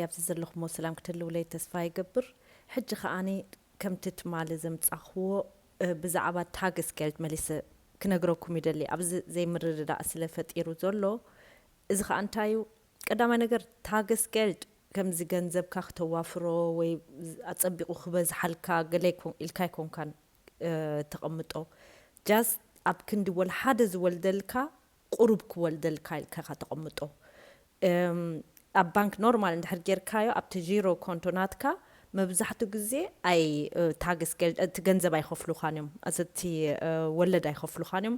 ኣብዚ ዘለኹሞ ሰላም ክትህልውለይ ተስፋ ይገብር። ሕጂ ከኣኒ ከምቲ ትማሊ ዘምጻኽዎ፣ እ፣ ብዛዕባ ታግስጌልድ መሊሰ ክነግረኩም ይደሊ። ኣብዚ ዘይምርድዳእ ስለ ፈጢሩ ዘሎ፣ እዚ ከኣ እንታይ እዩ? ቀዳማይ ነገር፣ ታግስጌልድ ከምዚ ገንዘብካ ክተዋፍሮ ወይ ኣጸቢቑ ክበዝሓልካ ገለ ኣይኮን-፣ ኢልካ ኣይኮንካን፣ እ፣ ተቐምጦ። ጃስት ኣብ ክንዲ ወላ ሓደ ዝወልደልካ፣ ቁሩብ ክወልደልካ ኢልካ ኢኻ ተቐምጦ። እም፣ ኣብ ባንክ ኖርማል እንድሕር ጌርካዮ፣ ኣብቲ ዢሮ ኮንቶ ናትካ መብዛሕትኡ ግዜ ኣይ፣ እ፣ ታግስጌልድ፣ እቲ ገንዘብ ኣይኸፍሉኻን እዮም። ኣዚ እቲ፣ እ፣ ወለድ ኣይኸፍሉኻን እዮም።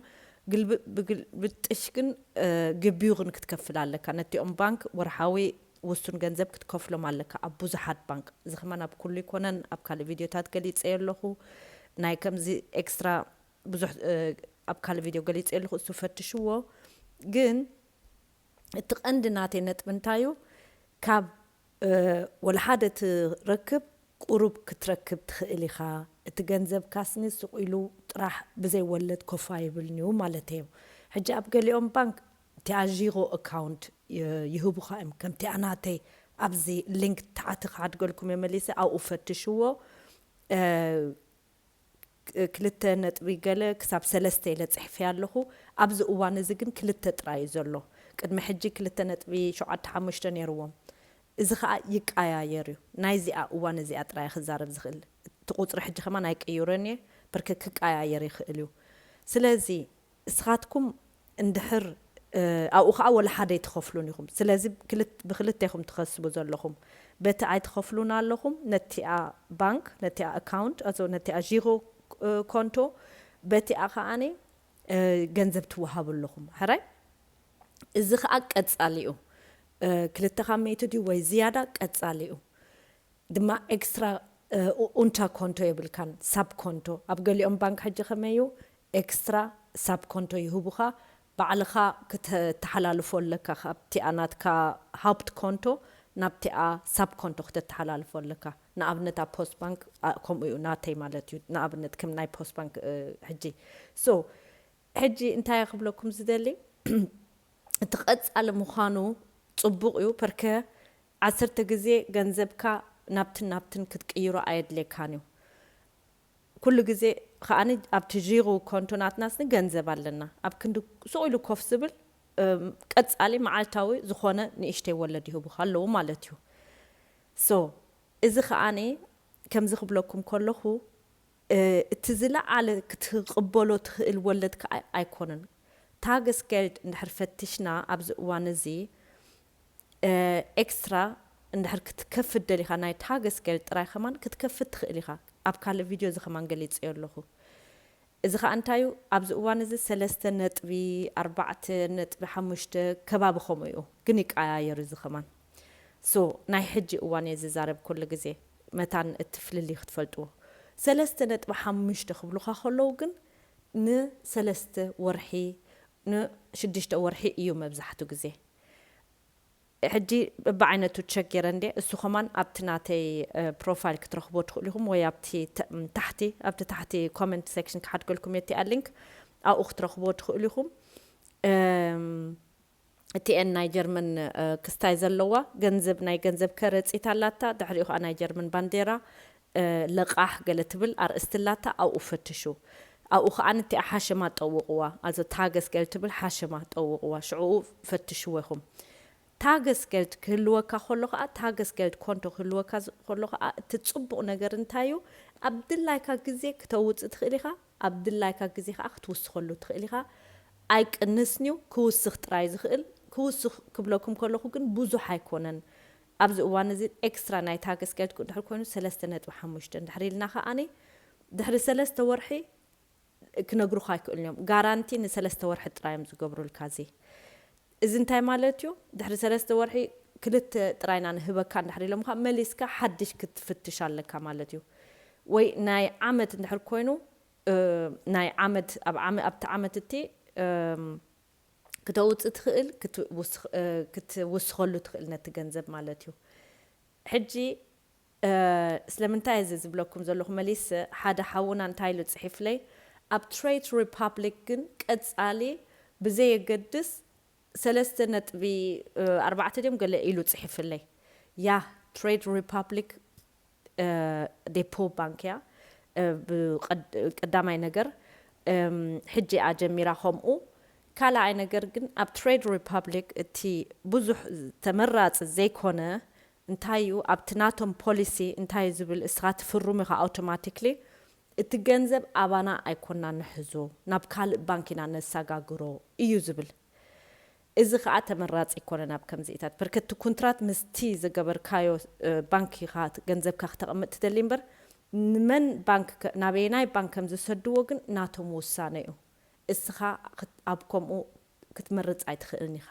ግልብ-፣ ብግልብጥሽ ግን፣ እ፣ ግቢኡ ግን ክትከፍል ኣለካ። ነቲኦም ባንክ ወርሓዊ ውሱን ገንዘብ ክትከፍሎም ኣለካ ኣብ ብዙሓት ባንክ። እዚ ከማን ኣብ ኩሉ ኣይኮነን፣ ኣብ ካልእ ቪድዮታት ገሊጸዮ ኣለኹ። ናይ ከምዚ ኤክስትራ ብዙሕ፣ እ፣ ኣብ ካልእ ቪድዮ ገሊጸዮ ኣለኹ፣ እሱ ፈትሽዎ። ግን እቲ ቀንዲ ናተይ ነጥቢ እንታይ እዩ? ካብ፣ እ፣ ወላ ሓደ ትረክብ ቁሩብ ክትረክብ ትኽእል ኢኻ። እቲ ገንዘብካስኒ ስቕ ኢሉ ጥራሕ ብዘይ ወለድ ኮፍ ኣይብልን'ዩ ማለት እዩ። ሕጂ ኣብ ገሊኦም ባንክ እቲኣ ዢሮ ኣካውንት ይ-፣ ይህቡኻ እዮም። ከምቲኣ ናተይ ኣብዚ ሊንክ ታሕቲ ክዓድገልኩም እየ መሊሰ፣ ኣብኡ ፈትሽዎ። እ፣ ክ-፣ ክልተ ነጥቢ ገለ ክሳብ ሰለስተ ኢለ ጽሒፈያ ኣለኹ። ኣብዚ እዋን እዚ ግን ክልተ ጥራይ እዩ ዘሎ። ቅድሚ ሕጂ ክልተ ነጥቢ ሸውዓተ ሓሙሽተ ነይርዎም። እዚ ኸኣ ይቀያየር እዩ። ናይዚኣ እዋን እዚኣ ጥራይ ክዛረብ ዝኽእል። እቲ ቁጽሪ ሕጂ ከማን ኣይቅይሮን እየ። በርከ ክቀያየር ይኽእል እዩ። ስለዚ እስኻትኩም እንድሕር፣ እ፣ ኣብኡ ኸዓ ወላ ሓደ ኣይትኸፍሉን ኢኹም። ስለዚ ክልት-፣ ብክልተ ኢኹም ትኸስቡ ዘለኹም። በቲ ኣይትኸፍሉን ኣለኹም፣ ነቲኣ ባንክ፣ ነቲኣ ኣካውንት፣ ኣዞ ነቲኣ ዢሮ፣ እ፣ ኮንቶ፣ በቲኣ ኸዓኒ፣ እ፣ ገንዘብ ትወሃቡ ኣለኹም። ሕራይ? እዚ ኸዓ ቀጻሊ እዩ። እ፣ ክልተ ካብ ሚእቲ ድዩ ወይ ዝያዳ ቀጻሊ እዩ። ድማ ኤክስትራ፣ እ፣ ኡ-፣ ኡንታ ኮንቶ የብልካን፣ ሳብ ኮንቶ። ኣብ ገሊኦም ባንክ ሕጂ ከመይ እዩ? ኤክስትራ ሳብ ኮንቶ ይህቡኻ። ባዕልኻ ክተተሓላልፎ ኣለካ፣ ካብቲኣ ናትካ ሃውፕት ኮንቶ ናብቲኣ ሳብ ኮንቶ ክተተሓላልፎ ኣለካ። ንኣብነት ኣብ ፖስት ባንክ፣ ኣ፣ ከምኡ እዩ፣ ናተይ ማለት እዩ። ንኣብነት ከም ናይ ፖስት ባንክ፣ እ፣ ሕጂ። ሶ፣ ሕጂ እንታይ እየ ክብለኩም ዝደሊ? እቲ ቀጻሊ ምዃኑ ጽቡቕ እዩ፣ ፐርከ ዓሰርተ ግዜ ገንዘብካ ናብትን ናብትን ክትቅይሮ ኣየድልየካን እዩ። ኩሉ ግዜ ከኣኒ ኣብቲ ዢሮ ኮንቶ ናትናስኒ ገንዘብ ኣለና። ኣብ ክንዲ ሱቕ ኢሉ ኮፍ ዝብል፣ እም፣ ቀጻሊ መዓልታዊ ዝኾነ ንእሽተይ ወለድ ይህቡኻ ኣለዉ ማለት እዩ። ሶ፣ እዚ ከኣኒ ከምዚ ክብለኩም ከለኹ፣ እ፣ እቲ ዝለዓለ ክትቕበሎ ትኽእል ወለድ ከኣ ኣይኮነን። ታገስጌልድ እንድሕር ፈቲሽና ኣብዚ እዋን እዚ፣ እ፣ ኤክስትራ እንድሕር ክትከፍት ደሊኻ፣ ናይ ታገስጌልድ ጥራይ ከማን ክትከፍት ትኽእል ኢኻ። ኣብ ካልእ ቪድዮ እዚ ከማን ገሊጸዮ ኣለኹ። እዚ ኸኣ እንታይ እዩ? ኣብዚ እዋን እዚ ሰለስተ ነጥቢ ኣርባዕተ፣ ነጥቢ ሓሙሽተ ከባቢ ከምኡ እዩ፣ ግን ይቀያየር እዚ ከማን። ሶ፣ ናይ ሕጂ እዋን እየ ዝዛረብ ኩሉ ግዜ፣ መታን እቲ ፍልልይ ክትፈልጥዎ። ሰለስተ ነጥቢ ሓሙሽተ ክብሉኻ ከለዉ ግን ንሰለስተ ወርሒ፣ ንሽዱሽተ ወርሒ እዩ መብዛሕትኡ ግዜ። ሕጂ በብዓይነቱ ቸክ ገይረ እንድየ። እሱ ከማን ኣብቲ ናተይ፣ እ፣ ፕሮፋይል ክትረኽቦ ትኽእሉ ኢኹም፣ ወይ ኣብቲ ተ-፣ ም፣ ታሕቲ፣ ኣብቲ ታሕቲ ኮመንት ሴክሽን ክሓድገልኩም እየ እቲኣ ሊንክ፣ ኣብኡ ክትረኽቦ ትኽእሉ ኢኹም። እም፣ እቲኤን ናይ ጀርመን፣ እ፣ ክስታይ ዘለዋ ገንዘብ፣ ናይ ገንዘብ ከረጺት ኣላታ፣ ድሕሪኡ ከኣ ናይ ጀርመን ባንዴራ፣ እ፣ ለቓሕ ገለ ትብል ኣርእስቲ ኣላታ፣ ኣብኡ ፈትሹ። ኣብኡ ከኣ ነቲኣ ሓሸማ ጠውቕዋ፣ ኣዞ ታገስጌልድ ትብል ሓሸማ ጠውቕዋ፣ ሽዕኡ ፈትሽዎ ኢኹም። ታገስጌልድ ክህልወካ ከሎ ከኣ፣ ታገስጌልድ ኮንቶ ክህልወካ ዝ-፣ ከሎ ከኣ፣ እቲ ጽቡቕ ነገር እንታይ እዩ? ኣብ ድላይካ ግዜ ክተውጽእ ትኽእል ኢኻ፣ ኣብ ድላይካ ግዜ ከኣ ክትውስኸሉ ትኽእል ኢኻ። ኣይቅንስን እዩ፣ ክውስኽ ጥራይ ዝኽእል። ክውስኽ ክብለኩም ከለኹ ግን ብዙሕ ኣይኮነን። ኣብዚ እዋን እዚ ኤክስትራ ናይ ታገስጌልድ እንድሕር ኮይኑ ሰለስተ ነጥቢ ሓሙሽተ እንድሕር ኢልና ከኣኒ፣ ድሕሪ ሰለስተ ወርሒ ክነግሩኻ ኣይክእሉን እዮም። ጋራንቲ ንሰለስተ ወርሒ ጥራይ እዮም ዝገብሩልካ። እዚ፣ እዚ እንታይ ማለት እዩ? ድሕሪ ሰለስተ ወርሒ ክልተ ጥራይ ኢና ንህበካ እንድሕር ኢሎምኻ፣ መሊስካ ሓድሽ ክትፍትሽ ኣለካ ማለት እዩ። ወይ ናይ ዓመት እንድሕር ኮይኑ፣ እ፣ ናይ ዓመት፣ ኣብ ዓመ-፣ ኣብቲ ዓመት እቲ፣ እም፣ ክተውጽእ ትኽእል፣ ክትውስ-፣ እ፣ ክትውስኸሉ ትኽእል ነቲ ገንዘብ ማለት እዩ። ሕጂ፣ እ፣ ስለምንታይ እዚ ዝብለኩም ዘለኹ መሊስ፣ ሓደ ሓውና እንታይ ኢሉ ጽሒፍለይ፣ ኣብ ትሬት ሪፓብሊክ ግን ቀጻሊ ብዘየገድስ ሰለስተ ነጥቢ ኣርባዕተ ድዮም ገለ ኢሉ ጽሒፍለይ። ያ ትሬድ ሪፓብሊክ ዴፖ ባንክ እያ። ብቀዳማይ ነገር ሕጂ እያ ጀሚራ። ከምኡ ካልኣይ ነገር ግን ኣብ ትሬድ ሪፓብሊክ እቲ ብዙሕ ተመራፂ ዘይኮነ እንታይ እዩ ኣብቲ ናቶም ፖሊሲ እንታይ እዩ ዝብል፣ እስኻ ትፍርም ኢኻ ኣውቶማቲክሊ። እቲ ገንዘብ ኣባና ኣይኮና ንሕዞ፣ ናብ ካልእ ባንክ ኢና ነሰጋግሮ እዩ ዝብል። እዚ ከዓ ተመራፂ ይኮነን ኣብ ከምዚኢታት፣ በርከቲ ኩንትራት ምስቲ ዝገበርካዮ ባንክ ኢኻ ገንዘብካ ክተቐምጥ ትደሊ እምበር ንመን ባንክ ናበየናይ ባንክ ከም ዝሰድዎ ግን ናቶም ውሳነ እዩ። እስኻ ኣብ ከምኡ ክትመርፅ ኣይትኽእልን ኢኻ።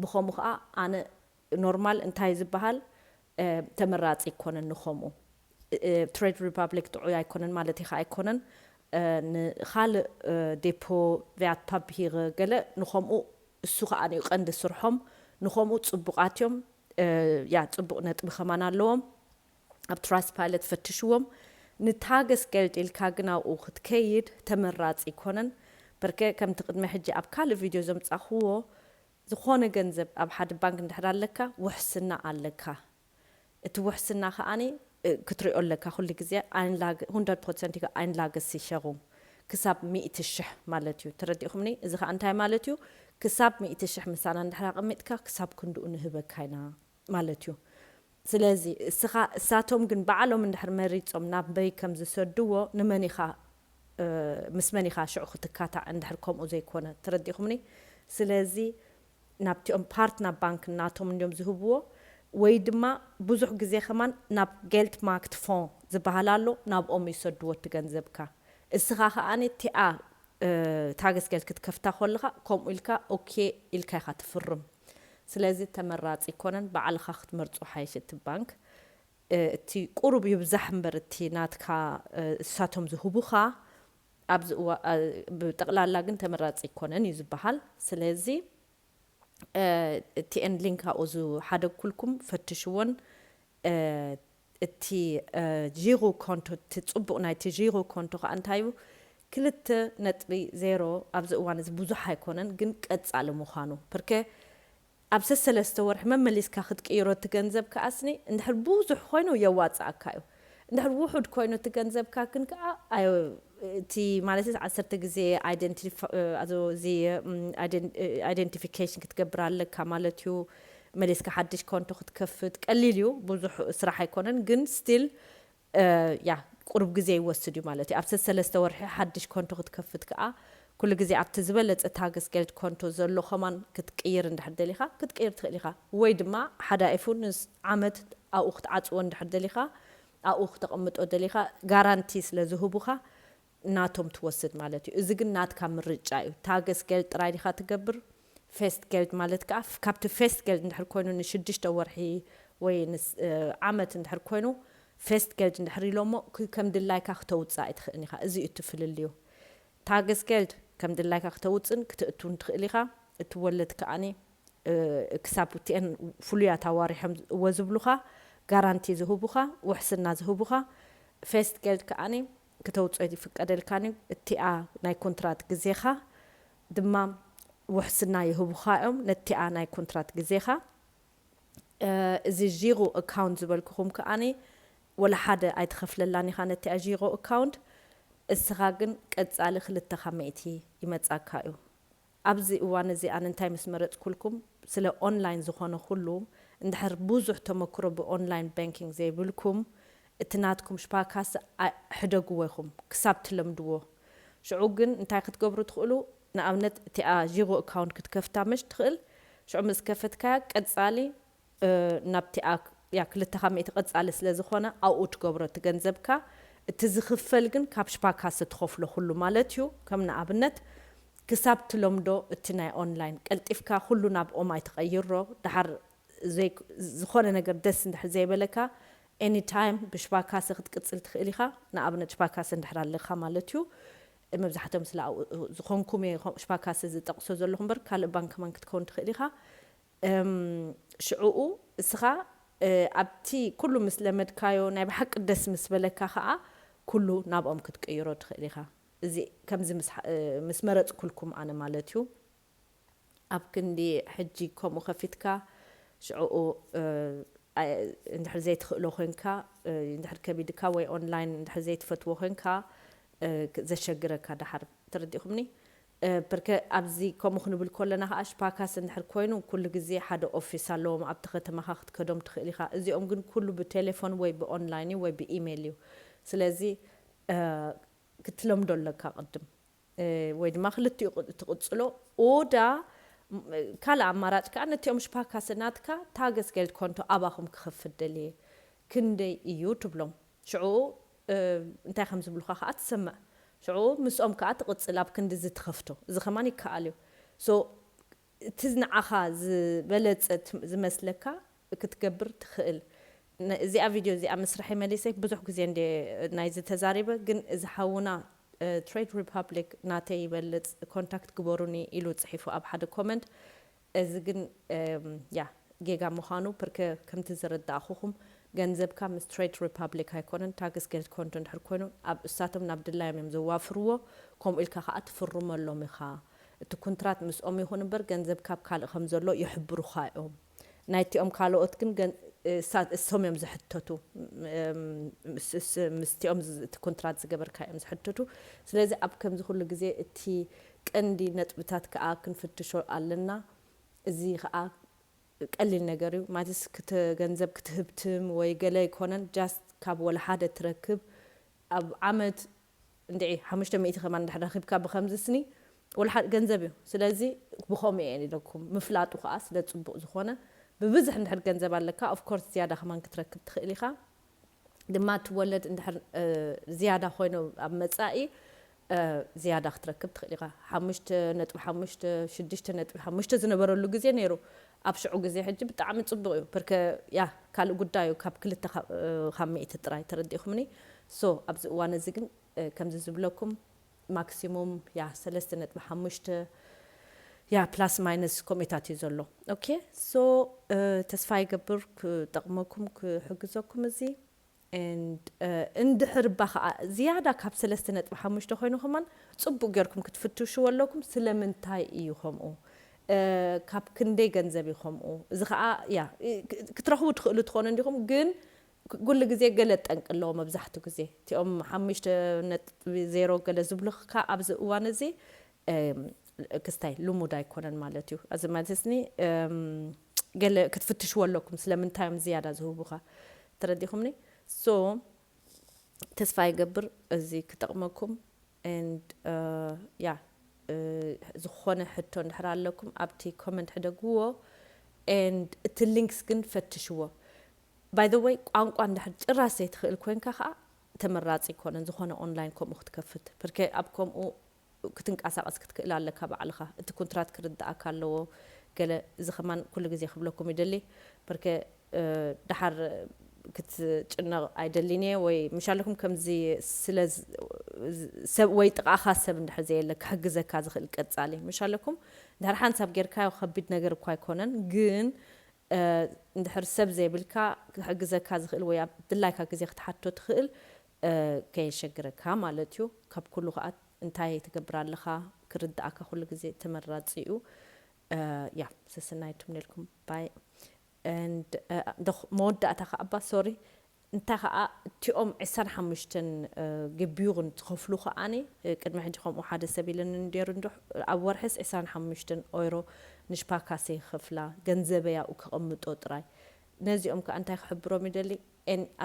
ብኸምኡ ከዓ ኣነ ኖርማል እንታይ ዝበሃል ተመራፂ ይኮነን ንኸምኡ። ትሬድ ሪፓብሊክ ጥዑይ ኣይኮነን ማለት ኢኻ ኣይኮነን። ንኻልእ ዴፖ ቪያት ፓብ ሂገ ገለ ንኸምኡ እሱ ከዓ እዩ ቀንዲ ስርሖም። ንኸምኡ ፅቡቃት እዮም። ያ ፅቡቅ ነጥቢ ከማን ኣለዎም። ኣብ ትራስት ፓይለት ፈትሽዎም። ንታገስ ገልድ ኢልካ ግን ኣብኡ ክትከይድ ተመራፂ ይኮነን። በርከ ከምቲ ቅድሚ ሕጂ ኣብ ካልእ ቪድዮ ዘምፃኽዎ ዝኾነ ገንዘብ ኣብ ሓደ ባንክ እንድሕር ኣለካ ውሕስና ኣለካ። እቲ ውሕስና ከዓኒ ክትሪኦ ኣለካ ኩሉ ግዜ። ሁንደርት ፕሮሰንት ኣይንላገ ሲሸሩ ክሳብ ሚእቲ ሽሕ ማለት እዩ። ተረዲእኹምኒ? እዚ ከዓ እንታይ ማለት እዩ? ክሳብ ሚእቲ ሽሕ ምሳና እንድሕር ኣቐሚጥካ ክሳብ ክንድኡ ንህበካ ኢና ማለት እዩ። ስለዚ እስኻ እሳቶም ግን ባዕሎም እንድሕር መሪፆም ናብ በይ ከም ዝሰድዎ ንመን ኢኻ ምስ መን ኢኻ ሽዑ ክትካታዕ እንድሕር ከምኡ ዘይኮነ? ተረዲኹምኒ? ስለዚ ናብቲኦም ፓርት ናብ ባንክ እናቶም እንዲዮም ዝህብዎ ወይ ድማ ብዙሕ ግዜ ከማን ናብ ጌልት ማክት ፎን ዝበሃል ኣሎ ናብኦም ይሰድዎ እቲ ገንዘብካ። እስኻ ከዓኒ እቲኣ ታገስ ጌልት ክትከፍታ ከለኻ ከምኡ ኢልካ ኦኬ ኢልካ ኢኻ ትፍርም። ስለዚ ተመራፂ ይኮነን፣ ባዕልኻ ክትመርፁ ሓይሽ እቲ ባንክ። እቲ ቁሩብ ይብዛሕ እምበር እቲ ናትካ እሳቶም ዝህቡኻ ኣብዚ ብጠቕላላ ግን ተመራፂ ይኮነን እዩ ዝበሃል። ስለዚ እቲኤን ሊንክ ኣብኡ ዝሓደግኩልኩም ፈትሽዎን እቲ ዢሮ ኮንቶ እቲ ፅቡቅ ናይቲ ዢሮ ኮንቶ ከዓ እንታይ እዩ ክልተ ነጥቢ ዜሮ ኣብዚ እዋን እዚ ብዙሕ ኣይኮነን ግን ቀፃሊ ምዃኑ ፕርከ ኣብ ሰሰለስተ ወርሒ መመሊስካ ክትቅይሮ እቲ ገንዘብ ከኣስኒ እንድሕር ብዙሕ ኮይኑ የዋፅኣካ እዩ። እንድሕር ውሑድ ኮይኑ እቲ ገንዘብካ ግን ከዓ እቲ ማለት ዓሰርተ ግዜ እዚ ኣይደንቲፊኬሽን ክትገብር ኣለካ ማለት እዩ። መሊስካ ሓድሽ ኮንቶ ክትከፍት ቀሊል እዩ፣ ብዙሕ ስራሕ ኣይኮነን ግን ስቲል ያ ቁሩብ ግዜ ይወስድ እዩ ማለት እዩ። ኣብ ሰሰለስተ ወርሒ ሓድሽ ኮንቶ ክትከፍት ከዓ ኩሉ ግዜ ኣብቲ ዝበለፀ ታገስ ጌልድ ኮንቶ ዘሎ ከማን ክትቅይር እንድሕር ደሊኻ ክትቅይር ትኽእል ኢኻ። ወይ ድማ ሓዳኢፉ ንዓመት ኣብኡ ክትዓፅዎ እንድሕር ደሊኻ ኣብኡ ክተቐምጦ ደሊኻ ጋራንቲ ስለ ዝህቡኻ ናቶም ትወስድ ማለት እዩ። እዚ ግን ናትካ ምርጫ እዩ። ታገስ ጌልድ ጥራይ ዲኻ ትገብር? ፌስት ጌልድ ማለት ከዓ ካብቲ ፌስት ጌልድ እንድሕር ኮይኑ ንሽዱሽተ ወርሒ ወይ ዓመት እንድሕር ኮይኑ ፌስት ጌልድ እንድሕር ኢሎሞ ከም ድላይካ ክተውፅእ ኣይትኽእልን ኢኻ። እዚ እዩ እቲ ፍልልዩ። ታገስ ጌልድ ከም ድላይካ ክተውፅን ክትእቱን ትኽእል ኢኻ። እቲ ወለድ ከዓኒ ክሳብ እቲአን ፍሉያት ኣዋሪሖም እወ ዝብሉኻ ጋራንቲ ዝህቡኻ ውሕስና ዝህቡኻ ፌስት ጌልድ ከዓኒ ክተውፅኦ ይፍቀደልካን እዩ። እቲኣ ናይ ኮንትራት ግዜኻ ድማ ውሕስና ይህቡኻ እዮም ነቲኣ ናይ ኮንትራት ግዜኻ። እዚ ዢሮ ኣካውንት ዝበልኩኹም ከዓኒ ወላ ሓደ ኣይትኸፍለላን ኢኻ ነቲኣ ዢሮ ኣካውንት። እስኻ ግን ቀፃሊ ክልተ ካብ ሚእቲ ይመፃካ እዩ። ኣብዚ እዋን እዚ ኣነ እንታይ ምስ መረፅኩልኩም ስለ ኦንላይን ዝኾነ ኩሉ እንድሕር ብዙሕ ተመክሮ ብኦንላይን ባንኪንግ ዘይብልኩም እቲ ናትኩም ሽፓካስ ሕደግዎ ኢኹም ክሳብ ትለምድዎ። ሽዑ ግን እንታይ ክትገብሩ ትኽእሉ? ንኣብነት እቲኣ ዢሮ ኣካውንት ክትከፍታ ምሽ ትኽእል። ሽዑ ምስ ከፈትካያ ቀፃሊ ናብቲኣ ያ ክልተ ካብ ሚእቲ ቀፃሊ ስለ ዝኾነ ኣብኡ ትገብሮ እቲ ገንዘብካ። እቲ ዝኽፈል ግን ካብ ሽፓካስ ትኸፍሎ ኩሉ ማለት እዩ። ከም ንኣብነት ክሳብ ትለምዶ እቲ ናይ ኦንላይን ቀልጢፍካ ኩሉ ናብኦም ኣይትቐይሮ። ድሓር ዝኾነ ነገር ደስ እንድሕር ዘይበለካ ኤኒታይም ብሽፓካሰ ክትቅፅል ትኽእል ኢኻ። ንኣብነት ሽፓካሰ እንድሕር ኣለካ ማለት እዩ። መብዛሕትኦም ስለ ኣብኡ ዝኾንኩም እየ ሽፓካሰ ዝጠቕሶ ዘለኹ እምበር ካልእ ባንክ ከማን ክትከውን ትኽእል ኢኻ። ሽዕኡ እስኻ ኣብቲ ኩሉ ምስ ለመድካዮ ናይ ብሓቂ ደስ ምስ በለካ ከዓ ኩሉ ናብኦም ክትቅይሮ ትኽእል ኢኻ። እዚ ከምዚ ምስ መረፅኩልኩም ኣነ ማለት እዩ። ኣብ ክንዲ ሕጂ ከምኡ ከፊትካ ሽዕኡ እንድሕር ዘይትኽእሎ ኮንካ፣ እንድሕር ከቢድካ ወይ ኦንላይን እንድሕር ዘይትፈትዎ ኮንካ፣ ዘሸግረካ ደሓር። ተረዲኹምኒ? ብርከ ኣብዚ ከምኡ ክንብል ከለና ከዓ ሽፓካስ እንድሕር ኮይኑ ኩሉ ግዜ ሓደ ኦፊስ ኣለዎም ኣብቲ ከተማኻ ክትከዶም ትኽእል ኢኻ። እዚኦም ግን ኩሉ ብቴሌፎን ወይ ብኦንላይን እዩ ወይ ብኢሜይል እዩ። ስለዚ ክትለምዶ ኣለካ ቅድም፣ ወይ ድማ ክልቲኡ ትቕጽሎ። ኦዳ ካልእ ኣማራጭ ከዓ ነቲኦም ሽፓካስ ናትካ ታገስገልድ ኮንቶ ኣባኹም ክኸፍት ደልየ ክንደይ እዩ ትብሎም። ሽዑ እንታይ ከም ዝብሉኻ ከዓ ትሰምዕ። ሽዑ ምስኦም ከዓ ትቕጽል ኣብ ክንዲ እዚ ትኸፍቶ። እዚ ከማን ይከኣል እዩ። So እቲ ንዓኻ ዝበለጸ ዝመስለካ ክትገብር ትኽእል። እዚኣ ቪድዮ እዚኣ ምስራሕ መሊሰ ብዙሕ ግዜ እንደ ናይዚ ተዛሪበ፣ ግን እዚ ሓውና ትሬድ ሪፓብሊክ ናተይ ይበልጽ ኮንታክት ግበሩኒ ኢሉ ጽሒፉ ኣብ ሓደ ኮመንት። እዚ ግን ያ ጌጋ ምዃኑ ፕርከ ከምቲ ዝረዳእኹኹም ገንዘብካ ምስ ትሬድ ሪፓብሊክ ኣይኮነን። ታክስ ገድ ኮንቶ እንድሕር ኮይኑ ኣብ እሳቶም ናብ ድላዮም እዮም ዘዋፍርዎ። ከምኡ ኢልካ ከዓ ትፍርመሎም ኢኻ። እቲ ኩንትራት ምስኦም ይኹን እምበር ገንዘብ ካብ ካልእ ከም ዘሎ ይሕብሩኻ እዮም። ናይቲኦም ካልኦት ግን እሶም እዮም ዝሕተቱ። ምስቲኦም እቲ ኮንትራት ዝገበርካ እዮም ዝሕተቱ። ስለዚ ኣብ ከምዚ ኩሉ ግዜ እቲ ቀንዲ ነጥብታት ከዓ ክንፍትሾ ኣለና። እዚ ከዓ ቀሊል ነገር እዩ። ማለትስ ገንዘብ ክትህብትም ወይ ገለ ኣይኮነን። ጃስት ካብ ወላ ሓደ ትረክብ ኣብ ዓመት እንድዒ ሓሙሽተ ሚእቲ ከማን እንድሕር ረኺብካ ብኸምዚ ስኒ ወላ ሓደ ገንዘብ እዩ። ስለዚ ብኸምኡ እየ ኢለኩም። ምፍላጡ ከዓ ስለ ፅቡቕ ዝኾነ ብብዝሕ እንድሕር ገንዘብ ኣለካ ኦፍኮርስ ዝያዳ ከማን ክትረክብ ትኽእል ኢኻ። ድማ እቲ ወለድ እንድሕር ዝያዳ ኮይኑ ኣብ መፃኢ ዝያዳ ክትረክብ ትኽእል ኢኻ። ሓሙሽተ ነጥቢ ሓሙሽተ ሽዱሽተ ነጥቢ ሓሙሽተ ዝነበረሉ ግዜ ነይሩ። ኣብ ሽዑ ግዜ ሕጂ ብጣዕሚ ፅቡቕ እዩ። ፕርከ ያ ካልእ ጉዳይ እዩ ካብ ክልተ ካብ ሚእቲ ጥራይ ተረዲእኹምኒ። So ኣብዚ እዋን እዚ ግን ከምዚ ዝብለኩም ማክሲሙም ያ ሰለስተ ነጥቢ ሓሙሽተ ያ ፕላስ ማይነስ ኮሜታት እዩ ዘሎ። ኦኬ። So ተስፋ ይገብር ክጠቕመኩም ክሕግዘኩም እዚ። And እንድሕር እባ ከዓ ዝያዳ ካብ ሰለስተ ነጥቢ ሓሙሽተ ኮይኑ ከማን ፅቡቅ ጌርኩም ክትፍትሽዎ ኣለኩም። ስለምንታይ እዩ ከምኡ? ካብ ክንደይ ገንዘብ እዩ ከምኡ? እዚ ከዓ ያ ክትረኽቡ ትኽእሉ ትኾኑ እንዲኹም፣ ግን ኩሉ ግዜ ገለ ጠንቂ ኣለዎ። መብዛሕትኡ ግዜ እቲኦም ሓሙሽተ ነጥቢ ዜሮ ገለ ዝብሉካ ኣብዚ እዋን እዚ ክስታይ ልሙድ ኣይኮነን ማለት እዩ። እዚ ማለት ስኒ ገለ ክትፍትሽዎ ኣለኩም ስለምንታይ እዮም ዝያዳ ዝህቡኻ። ተረዲኹምኒ? So ተስፋ ይገብር እዚ ክጠቕመኩም። And ያ ዝኾነ ሕቶ እንድሕር ኣለኩም ኣብቲ ኮመንት ሕደግዎ። And እቲ ሊንክስ ግን ፈትሽዎ። By the way ቋንቋ እንድሕር ጭራሽ ዘይትኽእል ኮንካ ከዓ ተመራፂ ይኮነን ዝኾነ ኦንላይን ከምኡ ክትከፍት። ፕርከ ኣብ ከምኡ ክትንቀሳቐስ ክትክእል ኣለካ ባዕልኻ። እቲ ኩንትራት ክርዳእካ ኣለዎ። ገለ እዚ ከማን ኩሉ ግዜ ክብለኩም ይደሊ። ፕርከ ድሓር ክትጭነቕ ኣይደሊን እየ ወይ ምሻለኩም ከምዚ ስለ ሰብ ወይ ጥቓኻ ሰብ እንድሕር ዘየለ ክሕግዘካ ዝኽእል ቀጻሊ ምሻለኩም። ድሕር ሓንሳብ ጌርካዮ ከቢድ ነገር እኳ ኣይኮነን፣ ግን እንድሕር ሰብ ዘይብልካ ክሕግዘካ ዝኽእል ወይ ኣብ ድላይካ ግዜ ክትሓቶ ትኽእል ከየሸግረካ ማለት እዩ። ካብ ኩሉ ከዓ እንታይ ትገብር ኣለኻ ክርዳእካ ኩሉ ግዜ ተመራፂ እዩ። ያ ሰሰናይቱም ነልኩም ባይ። And መወዳእታ ከዓ ባ ሶሪ እንታይ ከዓ እቲኦም ዕስራን ሓሙሽተን ግቢዩን ትኸፍሉ ከዓኒ ቅድሚ ሕጂ ከምኡ ሓደ ሰብ ኢለን እንዲሩ እንዶ ኣብ ወርሕስ ዕስራን ሓሙሽተን ኦይሮ ንሽፓካሰ ይኸፍላ ገንዘበይ ኣብኡ ከቐምጦ ጥራይ። ነዚኦም ከዓ እንታይ ክሕብሮም ይደሊ?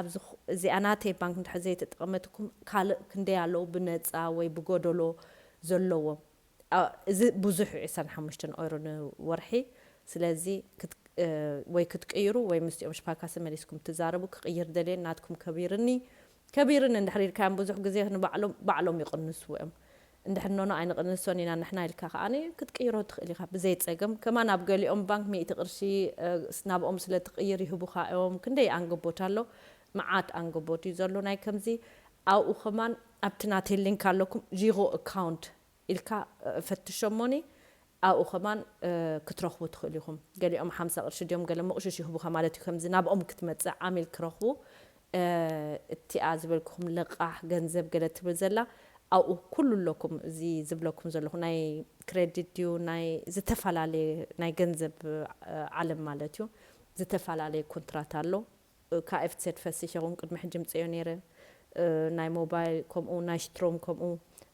ኣብዚ እዚኣ ናተይ ባንክ እንድሕር ዘይተጠቐመትኩም ካልእ ክንደይ ኣለዉ ብነፃ ወይ ብጎደሎ ዘለዎም። እዚ ብዙሕ እዩ ዕስራን ሓሙሽተን ኦይሮ ንወርሒ። ስለዚ ወይ ክትቅይሩ ወይ ምስኦም ሽፓካሰ መሊስኩም ትዛረቡ። ክቅይር ደልየ ናትኩም ከቢርኒ ከቢርኒ እንድሕር ኢልካዮም ብዙሕ ግዜ ንባዕሎም ባዕሎም ይቕንስዎ እዮም። እንድሕር ኖኖ ኣይንቕንሶን ኢና ንሕና ኢልካ ከዓ ክትቅይሮ ትኽእል ኢኻ ብዘይ ፀገም። ከማን ኣብ ገሊኦም ባንክ ሚእቲ ቅርሺ ናብኦም ስለ ትቅይር ይህቡኻ እዮም። ክንደይ ኣንገቦት ኣሎ፣ መዓት ኣንገቦት እዩ ዘሎ ናይ ከምዚ። ኣብኡ ከማን ኣብቲ ናተይ ሊንክ ኣለኩም ጂሮ ኣካውንት ኢልካ ፈትሾሞኒ ኣብኡ ከማን ክትረኽቡ ትኽእሉ ኢኹም። ገሊኦም ሓምሳ ቅርሺ ድዮም ገለ መቑሽሽ ይህቡኻ ማለት እዩ። ከምዚ ናብኦም ክትመጽእ ዓሚል ክረኽቡ እቲኣ ዝበልኩኹም ለቃሕ ገንዘብ ገለ ትብል ዘላ ኣብኡ ኩሉ ኣለኩም። እዚ ዝብለኩም ዘለኹ ናይ ክሬዲት ድዩ ናይ ዝተፈላለየ ናይ ገንዘብ ዓለም ማለት እዩ። ዝተፈላለየ ኮንትራት ኣሎ። KFZ ፈሲሽ ይኹን ቅድሚ ሕጂ ምፅዮ ነይረ። ናይ ሞባይል ከምኡ ናይ ሽትሮም ከምኡ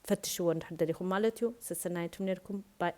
ፈትሽዎ እንድሕር ደሊኹም ማለት እዩ። ስስናይቱም ነርኩም ባይ